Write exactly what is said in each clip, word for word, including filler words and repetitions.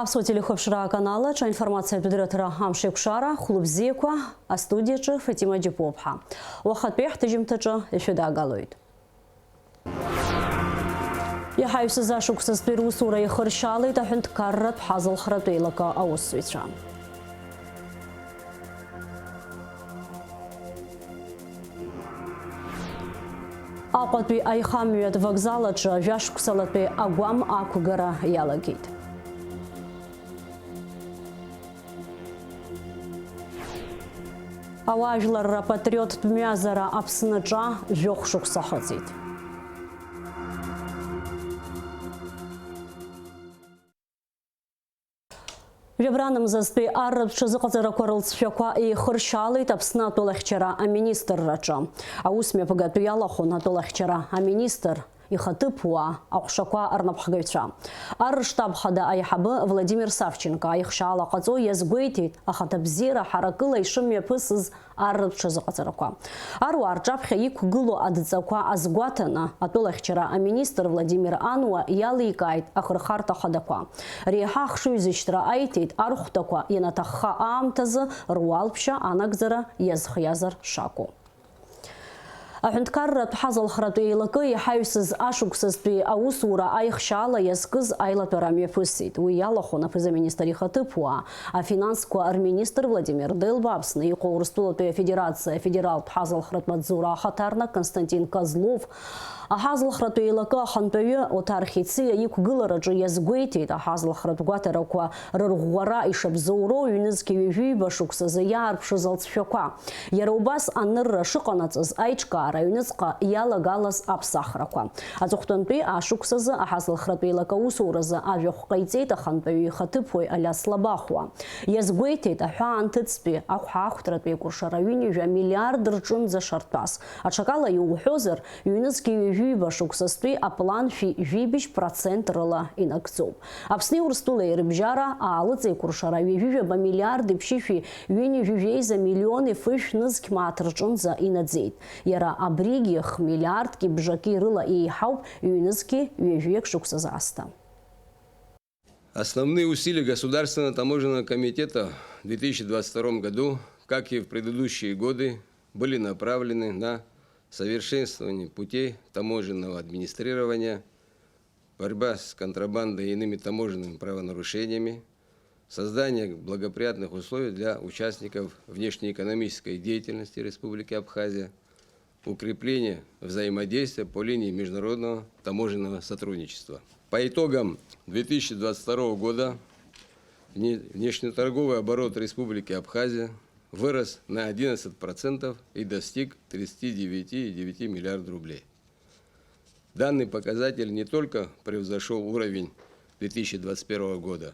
Аԥсуа телехәаԥшра аканал аҿы аинформациатә дырраҭара Амшеикәшара, хәлыбзиақәа, астудиаҿы Фатима Џьапуаԥҳа. Уахатәи ҳҭыжьымҭаҿы ишәыдаагалоит. Иҳаҩсыз ашықәсазтәи русура ихыршьаалеит аҳәынҭқарратә ҳазалхратә еилакы аусзуҩцәа. Аҟәатәи аихамҩатә вокзал аҿы жәашықәсалатәи агәам ақәгара иалагеит. Ауаажәларра патриоттә мҩазара Аԥсны аҿа жәохә шықәса ахыҵит. Жәабранамзазтәи арратә ҽазыҟаҵарақәа рылҵшәақәа еихыршьаалеит Аԥсны атәылахьчара аминистрраҿы. Аус мҩаԥгатәы иалахәын атәылахьчара аминистр ихаҭыԥуаа, аҟәшақәа рнапхгаҩцәа. Ар рштаб хада аиҳабы Владимир Савченко аихшьаала ҟаҵо иазгәеиҭеит ахаҭабзиара ҳаракыла ишымҩаԥысыз арратә ҽазыҟаҵарақәа. Аруаа рҿаԥхьа иқәгылоу адҵақәа азгәаҭаны, атәылахьчара аминистр Владимир Ануа иаликааит ахырхарҭа хадақәа. Реиҳа ахшыҩзышьҭра аиҭеит архәҭақәа ианаҭахха аамҭазы руалԥшьа анагӡара иазхиазар шакәу. Аҳәынҭқарратә ҳазалхратә еилакы иҳаҩсыз ашықәсазтәи аусура аихшьаала иазкыз аилатәара мҩаԥысит. Уи иалахәын аԥыза-министр ихаҭыԥуаа, афинансқәа рминистр Владимир Делба, Аԥсны иҟоу Урыстәылатәи Афедерациа афедералтә ҳазалхратә маҵзура ахаҭарнак Константин Козлов, аҳазалхратә еилакы ахантәаҩы Оҭар Хициа иқәгылараҿы иазгәеиҭеит аҳазалхратә гәаҭарақәа рырӷәӷәара ишабзоуроу ҩнызқьи ҩажәи ҩба шықәсазы иаарԥшыз алҵшәақәа. Иара убас анырра шыҟанаҵаз аиҿкаара аҩныҵҟа иалагалаз аԥсахрақәа. Аҵыхәтәантәи ашықәсазы аҳазалхратә еилакы аусуразы ажәахә ҟаиҵеит ахантәаҩы ихаҭыԥуаҩ Алиас Лабахәуа. Иазгәеиҭеит аҳәаанҭыҵтәи ахәаахәҭратәи акәыршара ҩынҩажәа миллиард рҿынӡа шартәаз. Аҽакала иуҳәозар, ҩнызқьи ҩажәи ҩба шықәсазтәи аплан шәи жәибжь процент рыла инагӡоуп. Аԥсни Урыстәылеи рыбжьара аалыҵеикәыршара ҩажәи жәаба миллиарди ԥшьышәи ҩынҩажәи жәеиза миллиони фышә нызқь мааҭ рҿынӡа инаӡеит. Иара абригьы х-миллиардки бжаки рыла еиҳауп ҩнызқьи ҩажәиак шықәсазы аасҭа. Основные усилия Государственного таможенного комитета в две тысячи двадцать втором году, как и в предыдущие годы, были направлены на совершенствование путей таможенного администрирования, борьба с контрабандой и иными таможенными правонарушениями, создание благоприятных условий для участников внешнеэкономической деятельности Республики Абхазия, укрепление взаимодействия по линии международного таможенного сотрудничества. По итогам две тысячи двадцать второго года вне-, внешнеторговый оборот Республики Абхазия вырос на одиннадцать процентов и достиг тридцати девяти и девяти миллиард рублей. Данный показатель не только превзошёл уровень две тысячи двадцать первого года,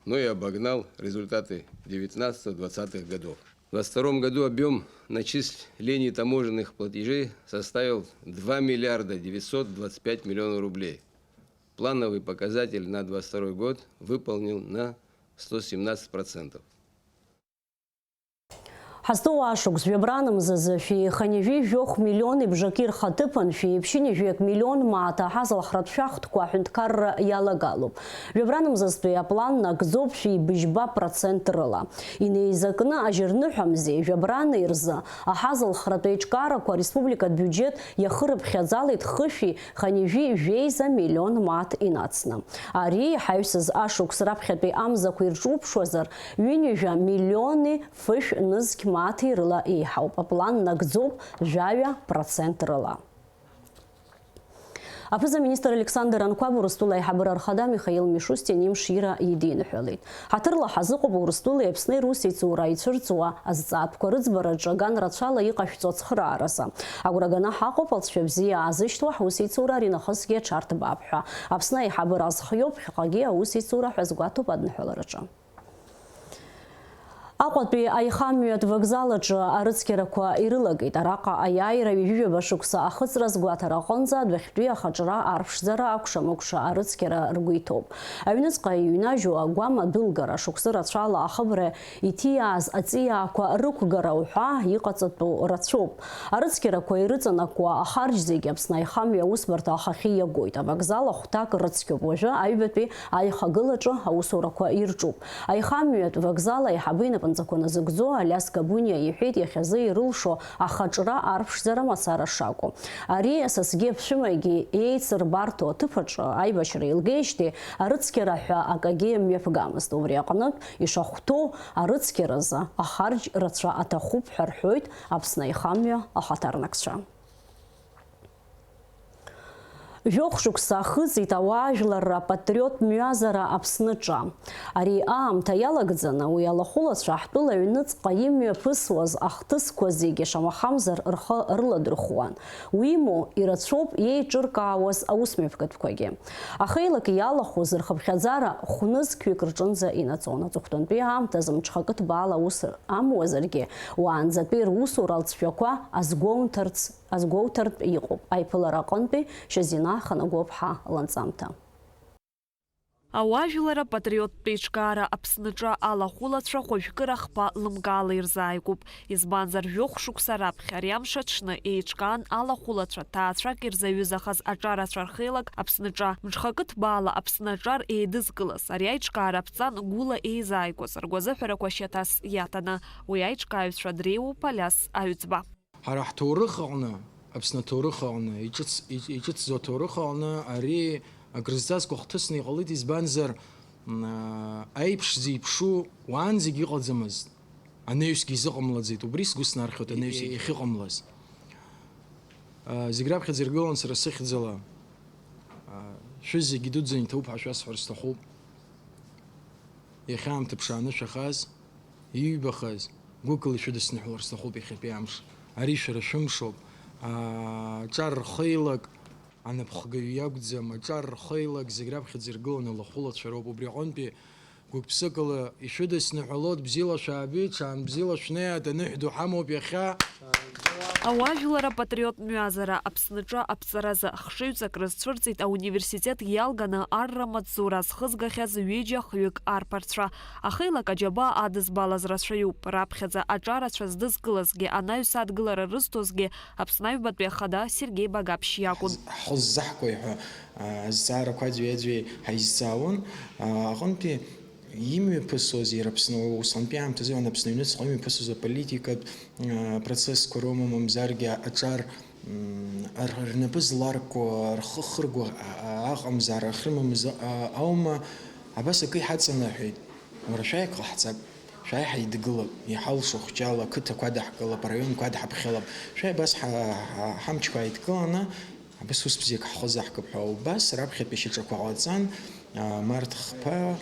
но и обогнал результаты девятнадцатого двадцатых годов. В двадцать втором году объём начислений таможенных платежей составил два миллиарда девятьсот двадцать пять миллионов рублей. Плановый показатель на двадцать второй год выполнил на сто семнадцать процентов. Ҳазҭоу ашықәс жәабранамзазы шәи хынҩажәи жәохә миллиони бжаки рхаҭыԥан шәи ԥшьынҩажәиак миллион мааҭ аҳазалхратә шәахтәқәа аҳәынҭқарра иалагалоуп. Жәабранамзазтәи аплан нагӡоуп шәи быжьба процент рыла. Инеизакны ажьырныҳәа мзеи жәабранеи рзы аҳазалхратә еиҿкаарақәа ареспубликатә биуџьет иахырыԥхьаӡалеит хышәи хынҩажәи жәеиза миллион мааҭ инацны. Ари иҳаҩсыз ашықәс раԥхьатәи амзақәа ирҿуԥшуазар, ҩынҩажәа миллиони фышә нызқь мааҭи рыла еиҳауп. Аплан нагӡоуп жәаҩа процент рыла. Аԥыза-министр Александр Анқәаб Урыстәыла аиҳабыра рхада Михаил Мишустин имшира идиныҳәалеит. Ҳаҭырла ҳазыҟоуп Урыстәылеи Аԥсни русеицура ицәырҵуа азҵаатәқәа рыӡбараҿы аган рацәала иҟашәҵо ацхырааразы. Агәра ганы ҳаҟоуп алҵшәа бзиа аазышьҭуа ҳусеицура аринахысгьы аҽарҭбаап ҳәа. Аԥсны аиҳабыра азхиоуп, ԥхьаҟагьы аусеицура ҳәа азгәаҭоуп адныҳәалараҿы. Аҟәатәи аихамҩатә вокзал аҿы арыцқьарақәа ирылагеит. Араҟа аиааира ҩажәижәаба шықәса ахыҵра азгәаҭара аҟынӡа адәахьтәи ахаҿра арԥшӡара акәша-мыкәша арыцқьара ргәы иҭоуп. Аҩныҵҟа иҩнажьу агәама дәылгара, шықәсы рацәала ахыбра иҭиааз аҵиаақәа рықәгара уҳәа иҟаҵатәу рацәоуп. Арыцқьарақәа ирыҵанакуа ахарџь зегьы Аԥсны аихамҩа аусбарҭа ахахьы иагоит. Авокзал ахәҭак рыцқьоуп. Уажәы аҩбатәи аихагылаҿы аусурақәа ирҿуп. Аихамҩатә вокзал аиҳабы инапынҵақәа назыгӡо Алиас Габуниа иҳәеит, иахьазы ирылшо ахаҿра арԥшӡара мацара шакәу. Ари асасгьы аԥшәымагьы еицырбарҭоу аҭыԥ аҿы аибашьра еилгеижьҭеи арыцқьара ҳәа акагьы мҩаԥгамызт. Убри аҟнытә, ишахәҭоу арыцқьаразы ахарџь рацәа аҭахуп ҳәа рҳәоит Аԥсны аихамҩа ахаҭарнакцәа. Жәохә шықәса ахыҵит ауаажәларра апатриоттә мҩазара Аԥсныҿы. Ари аамҭа иалагӡаны уи алахәылацәа ҳтәыла аҩныҵҟа имҩаԥысуаз ахҭысқәа зегьы шамахамзар рхы рыладырхәуан. Уимоу, ирацәоуп иеиҿыркаауаз аусмҩаԥгатәқәагьы. Ахеилак иалахәыз рхыԥхьаӡара хә-нызқьҩык рҿынӡа инаҵон. Аҵыхәтәантәи аамҭазы мҽхакы ҭбаала аус амуазаргьы, уаанӡатәи русура алҵшәақәа азгәоуҭарц, азгәоуҭартә иҟоуп. Аиԥылара аҟынтәи Шьазина Ханагәыԥҳа ланҵамҭа. Ауаажәлар апатриоттә еиҿкаара Аԥсныҿы алахәылацәа хәажәкыра хԥа лымкаала ирзааигәоуп, избанзар, жәохә шықәса раԥхьа ари амш аҽны еиҿкаан алахәылацәа ҭаацәак ирзаҩызахаз аҿарацәа рхеилак Аԥсныҿы. Мҽхакы ҭбаала Аԥсны аҿар еидызкылаз, ари аиҿкаара аԥҵан гәыла еизааигәаз ргәазыҳәарақәа шьаҭас иаҭаны, уи аиҿкааҩцәа дреиуоуп Алиас Аҩӡба. Ҳара ҳҭоурых аҟны, Аԥсны аҭоурых аҟны, иҿыц-, иҿ-, иҿыцӡоу аҭоурых аҟны ари акрызҵазкуа хҭысны иҟалеит, избанзар, м, аиԥш зеиԥшу уаанӡагьы иҟаӡамызт, анаҩсгьы изыҟамлаӡеит, убри сгәы снархьуеит, анаҩс иахьыҟамлаз. А, зегь раԥхьаӡа иргылан сара сыхьӡала, а, шәызегь идуӡӡан иҭабуп ҳәа шәасҳәар сҭахуп. Иахьа аамҭа ԥшааны шәахаз, иҩбахаз, гәыкала ишәыдысныҳәалар сҭахуп иахьатәи амш. Ари шәара шәымшоуп. Аҿар рхеилак анапхгаҩ иакәӡам, аҿар рхеилак зегь раԥхьаӡа иргыланы алахәылацәа роуп. Убри аҟынтәи гәык-ԥсыкала ишәыдысныҳәалоит, бзиала шәаабеит, ҽаан бзиала шәнеиааит, аныҳә ду ҳамоуп иахьа. Ауаажәлар апатриоттә мҩазара Аԥсныҿы аԥҵаразы хшыҩҵак рызцәырҵит ауниверситет иалганы арра маҵзура азхызгахьаз ҩыџьа хҩык арԥарцәа. Ахеилак аџьабаа адызбалаз рацәаҩуп. Раԥхьаӡа аҿарацәа здызкылазгьы, анаҩс адгылара рызҭозгьы Аԥсны Аҩбатәи Ахада Сергеи Багаԥшь иакәын. Ҳхы ззаҳкуеи ҳәа, а, азҵаарақәа аӡәи-аӡәи ҳаизҵаауан, а, аҟынтәи имҩаԥысуаз иара Аԥсны усҟантәи аамҭазы, иҟан Аԥсны аҩныҵҟа имҩаԥысуаз аполитикатә, а, процессқәа роума, мамзаргьы аҿар, м, р-, рнапы зларкуа, рхы хыргәа, а, а, аҟамзаара ахьрымамыз, а, аума, абас акы иҳаҵанаҳәеит, уара шәааи ак ҟаҳҵап, шәааи ҳаидгылап, иҳалшо хәҷала ақыҭақәа даҳкылап, араионқәа дҳаԥхьалап, шәааи абас ҳа-, ҳа-, ҳамчқәа ааидкыланы, абас ус бзиак ҳхы заҳкып ҳәа убас раԥхьатәи шьаҿақәа ҟаҵан, а, март хԥа,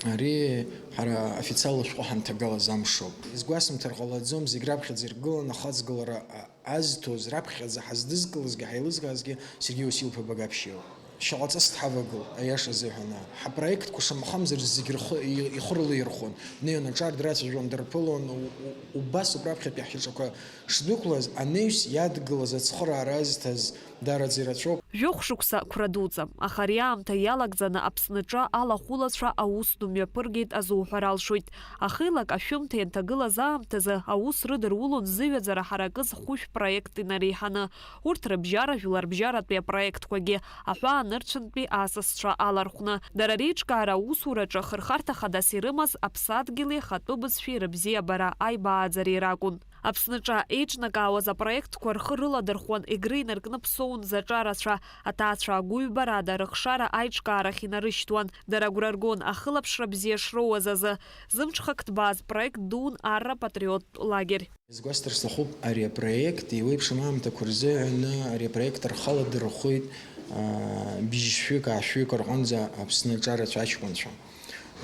ари ҳара официалла ашәҟәы ҳанҭагалаз амшоуп. Изгәасымҭар ҟалаӡом, зегь раԥхьаӡа иргылан ахаҵгылара, а, азҭоз, раԥхьаӡа ҳаздызкылазгьы ҳаилызкаазгьы Сергеи Васил-иԥа Багаԥшь иоуп. Шьаҟа ҵас дҳавагылт, аиаша азыҳәан, ҳапроектқәа шамахамзар зегь рхы, и-, ихы рылаирхәон. Днеиуан аҿар драцәажәон, дырԥылон, у-, у-, убас ауп раԥхьатәи ҳшьаҿақәа шдәықәлаз, анаҩс иадгылаз ацхыраара азҭаз даараӡа ирацәоуп. Жәохә шықәса қәра дуӡам, аха ари аамҭа иалагӡаны Аԥсныҿы алахәылацәа аус ду мҩаԥыргеит азуҳәар алшоит. Ахеилак ашәымҭа ианҭагылаз аамҭазы аус рыдырулон зыҩаӡара ҳаракыз хәышә проект инареиҳаны. Урҭ рыбжьара жәларбжьаратәи апроектқәагьы, аҳәаанырцәынтәи асасцәа алархәны, дара реиҿкаара аусураҿы ахырхарҭа хадас ирымаз аԥсадгьыли ахатәы бызшәеи рыбзиабара аибааӡареи ракәын. Аԥсныҿы еиҿнакаауаз апроектқәа рхы рыладырхәуан, Егры инаркны Ԥсоунӡа аҿарацәа, аҭаацәа агәыҩбарада рыхшара аиҿкаарахь инарышьҭуан. Дара агәра ргон ахылаԥшра бзиа шроуаз азы. Зымҽхак ҭбааз проект дуун Арра патриоттә лагер. Изгәасҭар сҭахуп, ари апроект еиуеиԥшым аамҭақәа рзыҳәаны ари апроект рхаладырхәит, аа, бжьшәҩык, аашәҩык рҟынӡа Аԥсны аҿарацәа аҷкәынцәа.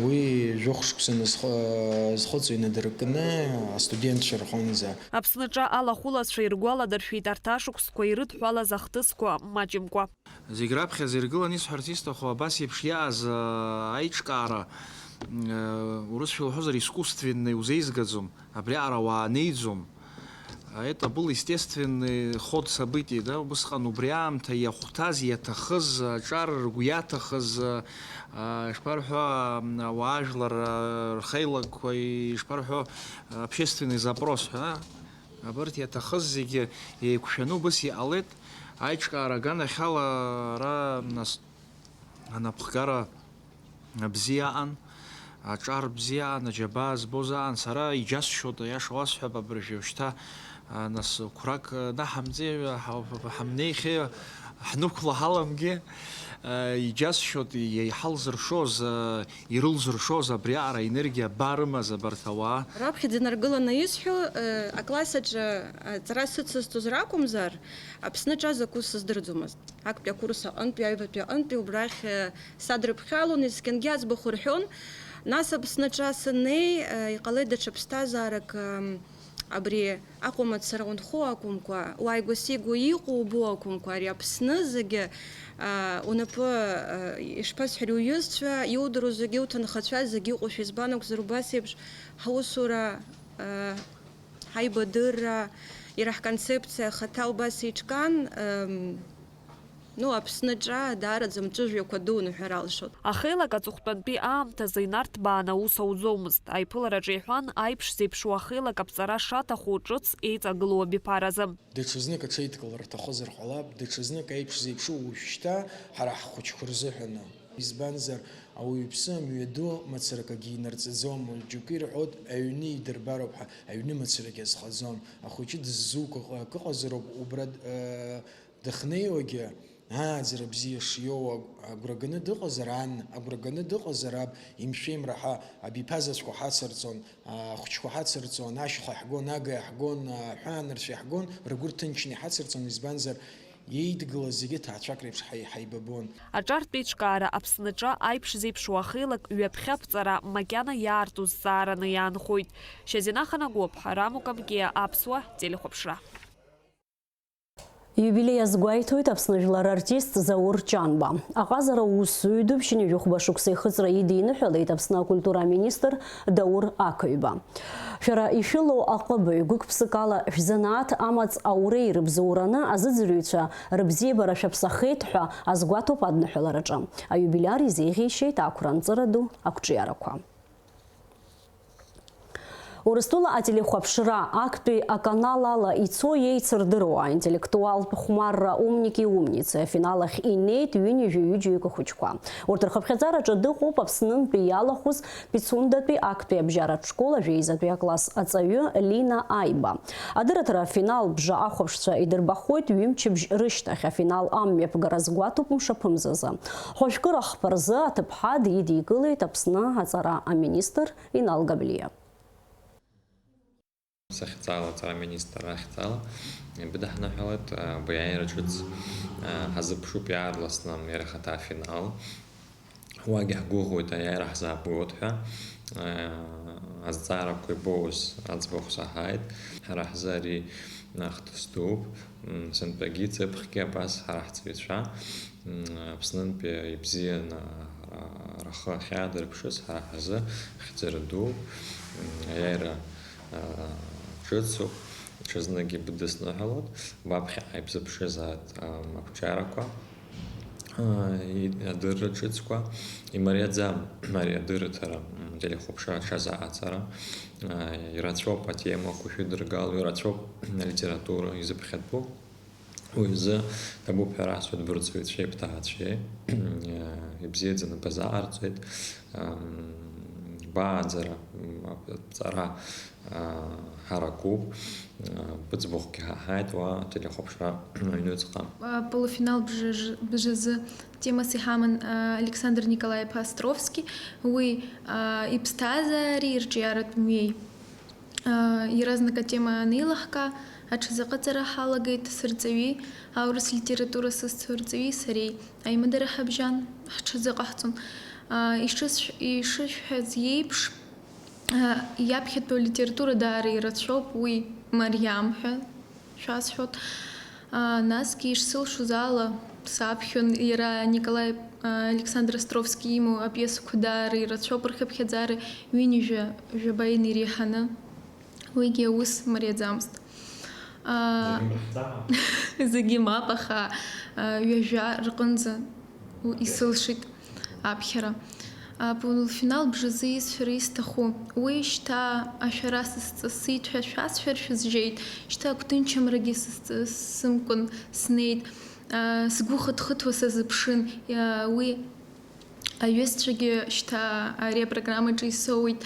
Уи жәохә шықәса назхы-, зхыҵуа инадыркны астудентцәа рҟынӡа. Аԥсныҿы алахәылацәа иргәаладыршәеит арҭ ашықәсқәа ирыдҳәалаз ахҭысқәа маҷымкәа. Зегь раԥхьаӡа иргыланы исҳәарц исҭаху абас еиԥш иааз, аа, аиҿкаара, Урысшәа уҳәозар, искусственный узеизгаӡом, абриаҟара уаанеиӡом. Это был естественный ход событий, да, убысҟан убри аамҭа иахәҭаз, иаҭахыз, аҿар ргәы иаҭахыз, а, ишԥарҳәо, а, ауаажәлар, а, рхеилакқәа, ишԥарҳәо, а, общественный запрос ҳәа, абарҭ иаҭахыз зегьы еиқәшәаны убыс иҟалеит. Аиҿкаара аганахьала ара, нас, анапхгара бзиа аан, аҿар бзиа аан, аџьабаа збоз аан. Сара иџьасшьоит, аиаша уасҳәап, абыржәы шьҭа, а, нас, қәрак, а, наҳамҵеи, ҳа-, ҳамнеихьеи, ҳнықәла ҳаламгьы, а, иџьасшьоит, иеиҳалзыршоз, а, ирылзыршоз абриаҟара аенергиа ба рымаз абарҭ ауаа. Раԥхьаӡа инаргыланы исҳәо, э, акласс аҿы, э, аҵара сыцызҵоз ракәымзар, Аԥсны аҿы закәу сыздырӡомызт. Актәи акурс аҟынтәи, аҩбатәи аҟынтәи убрахь, э, садрыԥхьалон, есқьынгьы аӡбахә рҳәон. Нас Аԥсны аҿы саннеи, э, иҟалеит даҽа ԥсҭазаарак, м, абри Аҟәа мацара унхо акәымкәа, уааигәа-сигәа иҟоу убо акәымкәа, ари Аԥсны зегьы, а, унапы, а, ишԥасҳәари, уҩызцәа, иудыруа зегьы, уҭынхацәа зегьы иҟоушәа, избан акәзар, убас еиԥш ҳаусура, а, ҳаибадырра, иара ҳконцепциа ахаҭа убас еиҿкаан, ам, ну, Аԥсны аҿы даараӡа мҵәыжәҩақәа дуун уҳәар алшоит. Ахеилак аҵыхәтәантәи аамҭазы инарҭбааны аус ауӡомызт. Аиԥылараҿы иҳәан, аиԥш зеиԥшу ахеилак аԥҵара шаҭаху ҿыц еиҵагылоу абиԥаразы. Даҽазнык аҽеидкылар рҭахызар ҟалап, даҽазнык аиԥш зеиԥшу уажәшьҭа ҳара ҳхәыҷқәа рзыҳәаны. Избанзар, ауаҩԥсы амҩаду мацаракгьы инарҵаӡом, џьоукы ирҳәоит, аҩны идырбароуп ҳәа, аҩны мацарагьы азхаӡом. Ахәыҷы дыззуго акы ыҟазароуп, убра, э, дыхнеиуагьы, ааӡара бзиа шиоу агә-, агәра ганы дыҟазар ан, агәра ганы дыҟазар аб, имшәеимра ҳәа абиԥазаҵәқәа ҳацырҵон, ахәыҷқәа ҳацырҵон, ашьха ҳгон, ага ҳгон, аҳәаанырцә иаҳгон, ргәы рҭынчны иҳацырҵон, избанзар, иеидгылаз зегьы ҭаацәак реиԥш ҳаи-, ҳаибабон. Аҿартә еиҿкаара Аԥсны аҿы аиԥш зеиԥшу ахеилак ҩаԥхьа аԥҵара макьана иаарту зҵаараны иаанхоит. Шьазина Ханагәыԥ, Раму Камкиа, Аԥсуа телехәаԥшра. Иубилеи азгәеиҭоит Аԥсны жәлар артист Заур Ҷанба. Аҟазара усзуҩ дубжьыни жәохәба шықәса ихыҵра идиныҳәалеит Аԥсны акультура аминистр Даур Ақыҩба. Шәара ишәылоу аҟыбаҩ гәык-ԥсыкала шәзанааҭ амаҵ ауреи рыбзоураны азыӡырҩцәа рыбзиабара шәаԥсахеит ҳәа азгәаҭоуп адныҳәалараҿы. Аиубилиар изеиӷьеишьеит ақәра анҵыра ду ақәҿиарақәа. Урыстәыла ателехәаԥшра актәи аканал ала ицо иеицырдыруа аинтеллектуалтә хәмарра «Умники и умницы» афинал ахь инеит ҩынҩажәи ҩыџьаҩык ахәыҷқәа. Урҭ рхыԥхьаӡараҿы дыҟоуп Аԥснынтәи иалахәыз Пицундатәи актәи абжьаратә школ ажәеизатәи акласс аҵаҩы Лина Аиба. Адырраҭара афинал бжа ахәаԥшцәа идырбахоит ҩымчыбжь рышьҭахь, афинал амҩаԥгара азгәаҭоуп мшаԥымзазы. Хәажәкыра хԥа рзы аҭыԥҳа дидикылеит Аԥсны аҵара аминистр Инал Габлиа. Сахьӡала, аҵара аминистр ахьӡала, ибыдаҳныҳәалеит, абри аиааира ҿыц, а, ҳазыԥшуп иаарласны иара ахаҭа афинал. Уагьы ҳгәыӷуеит, аиааира ҳзаабоит ҳәа, а, азҵаарақәа ибоуз аӡбахә саҳаит. Ҳара ҳзы ари ахҭыс дууп. М, сынтәагьы ҵыԥхгьы абас ҳара ҳҵаҩцәа, м, Аԥснынтәи ибзианы, а, рхы ахьаадырԥшыз ҳара ҳзы хьӡыра дууп. М, аиааира, а, ҿыцуп, ҽазнык ибыдысныҳәалоит, баԥхьаҟа ибзыԥшызааит, ам, ақәҿиарақәа, а, и-, адырра ҿыцқәа. Имариаӡам ари адырраҭара, м, телехәаԥшра аҽазааӡара. А, ирацәоуп атемақәа шәыдыргало, ирацәоуп алитература изыԥхьатәу. Уи азы ҭабуп ҳәа расҳәоит бырҵаҩцәеи бҭаацәеи, ибзиаӡаны базааҟарҵеит, ам, бааӡара, м, аԥҵара, а, ҳаракуп, а, быӡбахәгьы ҳаҳаит уа ателехәаԥшра аҩныҵҟа. А, полуфинал бжа-, бжазы темас иҳаман, а, Александр Николаи-иԥа Островски, уи, а, иԥсҭазаареи ирҿиаратә мҩеи. Иаразнак атема анеилаҳкаа, аҽазыҟаҵара ҳалагеит сырҵаҩи, аурыс литература сызцу арҵаҩи сареи аимадара ҳабжьан, ҳҽазыҟаҳҵон. Ишысшә-, ишышәҳәаз иеиԥш, иаԥхьатәу алитература даара ирацәоуп, уи мариам ҳәа шәасҳәоит. А, насгьы ишсылшоз ала, саԥхьон, иара Николаи, а, Александр Островски имоу апиесақәа даара ирацәоуп рхыԥхьаӡара, ҩынҩажәа жәаба инареиҳаны. Уигьы аус мариаӡамызт. А, Зегьы мыхьӡама? Зегьы мап, аха, а, ҩажәа рҟынӡа у-, исылшеит аԥхьара. А, полуфинал бжазы исҳәара исҭаху, уи шьҭа ашәара сызҵысит ҳәа шәасҳәар шәызжьеит, шьҭа агәҭынчымрагьы сызҵ-, сымкәан снеит. А, сгәы хыҭхыҭуа сазыԥшын. А, уи Аҩызцәагьы шьҭа ари апрограммаҿы исоуит,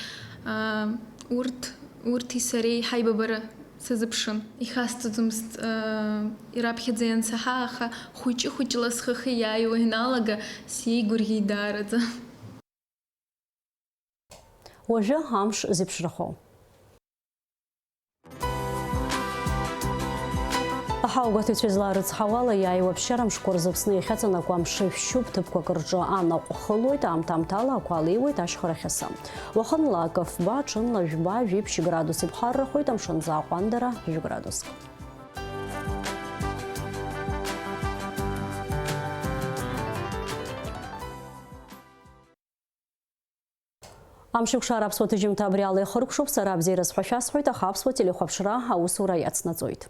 аа, урҭ, урҭи сареи ҳаибабара сазыԥшын. Ихасҵаӡомызт, аа, раԥхьаӡа иансаҳа, аха хәыҷы-хәыҷла схахьы иааиуа ианалага, сеигәырӷьеит даараӡа. Уажәы амш зеиԥшрахо. Аҳауагәаҭаҩцәа излаарыцҳауала, иааиуа аԥсшьара мшқәа рзы Аԥсны иахьаҵанакуа амш шәшьуп, ҭыԥқәак рҿы анаҟә хылоит, аамҭа-аамҭала ақәа алеиуеит, ашьхарахь асы. Уахынла акы фба, ҽынла жәба, жәиԥшь градус иԥхаррахоит, амшынӡы аҟәандара жәградуск. Амшеикәшара аԥсуа ҭыжьымҭа абри ала ихыркәшоуп, сара абзиараз ҳәа шәасҳәоит, аха аԥсуа телехәаԥшра аусура иацнаҵоит.